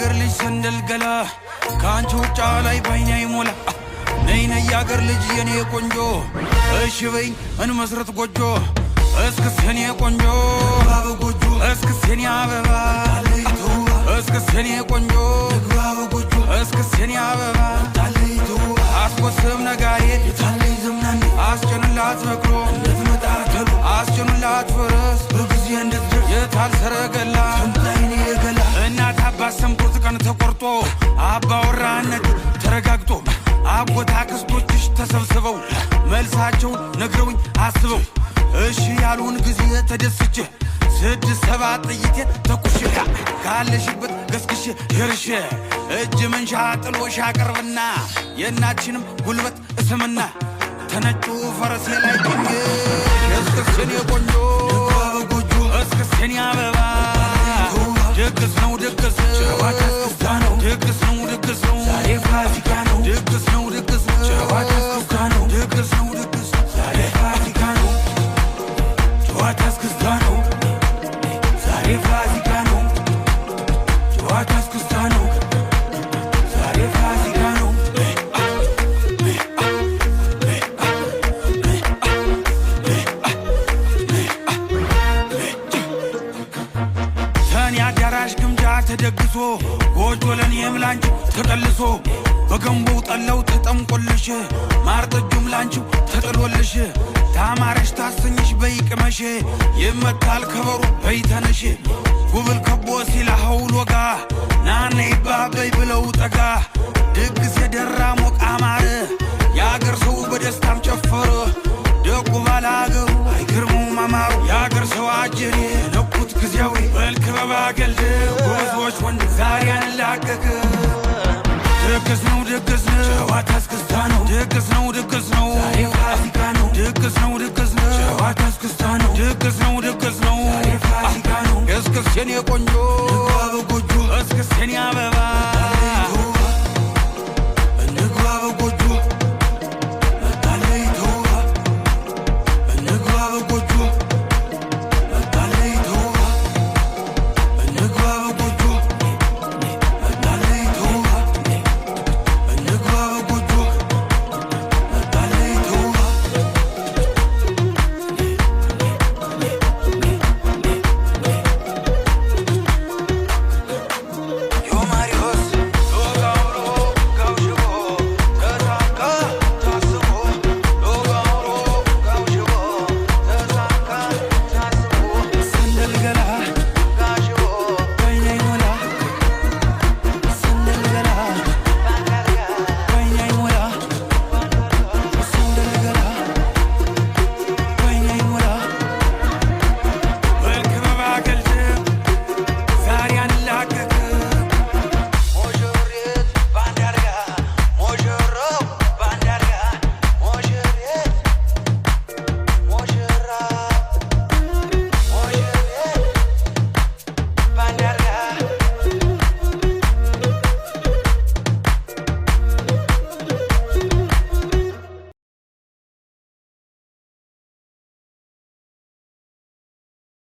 የአገር ልጅ ሰንደል ገላ፣ ከአንቺ ውጫ ላይ ባይኔ አይሞላ። ነይ ነይ የአገር ልጅ የኔ ቆንጆ፣ እሺ በይኝ እንመስረት ጎጆ። እስክስ የኔ ቆንጆ፣ እስክስ የኔ አበባ፣ እስክስ የኔ ቆንጆ፣ እስክስ የኔ አበባ። አስኮስም ነጋዴ፣ አስጭኑላት በቅሎ፣ አስጭኑላት ፈረስ፣ የታል ሰረገላ? እናት አባት ሰምቶት ቀን ተቆርጦ፣ አባወራነት ተረጋግጦ፣ አጎት አክስቶችሽ ተሰብስበው መልሳቸውን ነግረውኝ አስበው እሺ ያሉን ጊዜ ተደስቼ ስድስት ሰባት ጥይቴ ተኩሼ ካለሽበት ገስግሼ ደርሼ እጅ መንሻ ጥሎሽ አቀርብና የእናትሽንም ጉልበት እስምና ተነጩ ፈረሴ ላይ ጭኜ እስክስ የኔ ቆንጆ፣ እስክስ የኔ አበባ። ድግስ ነው ድግስ፣ ድግስ ነው ድግስ ነው፣ ድግስ ነው ድግስ ነው፣ ድግስ ነው ድግስ፣ ዛሬ ፋሲካ ነው። ጨዋታ እስክስታ ነው። ዛሬ ፋሲካ ነው። ጨዋታ እስክስታ ነው። ዛሬ ፋሲካ ነው። ሰኔ አዳራሽ ግምጃ ተደግሶ፣ ጎጆ ለኔም ላንቺው ተቀልሶ፣ በገንቦው ጠላው ተጠምቆልሽ፣ ማር ጠጁም ላንቺው ተጥሎልሽ፣ ታማረሽ ታሰኝሽ በይቅመሽ፣ ይመታል ከበሮ በይተነሽ፣ ጉብል ከቦ ሲል ሐውል ወጋ፣ ናነ ይባበይ ብለው ጠጋ፣ ድግስ የደራ ሞቅ አማረ፣ የአገር ሰው በደስታም ጨፈረ። ደጉ ባላገሩ አይገርመውም አማሩ፣ የአገር ሰው አጀሬ ነኩት ጊዜያዊ በልክ በባገልድ ጎበዞች ወንድ ዛሬ አንላቀቅ። ድግስ ነው ድግስ ነው፣ ጨዋታ እስክስታ ነው። ድግስ ነው ድግስ ነው፣ ዛሬ ፋሲካ ነው። ድግስ ነው ድግስ ነው፣ ጨዋታ እስክስታ ነው። ድግስ ነው ድግስ ነው፣ ዛሬ ፋሲካ ነው። እስክስ የኔ ቆንጆ፣ እስክስ የኔ አበባ።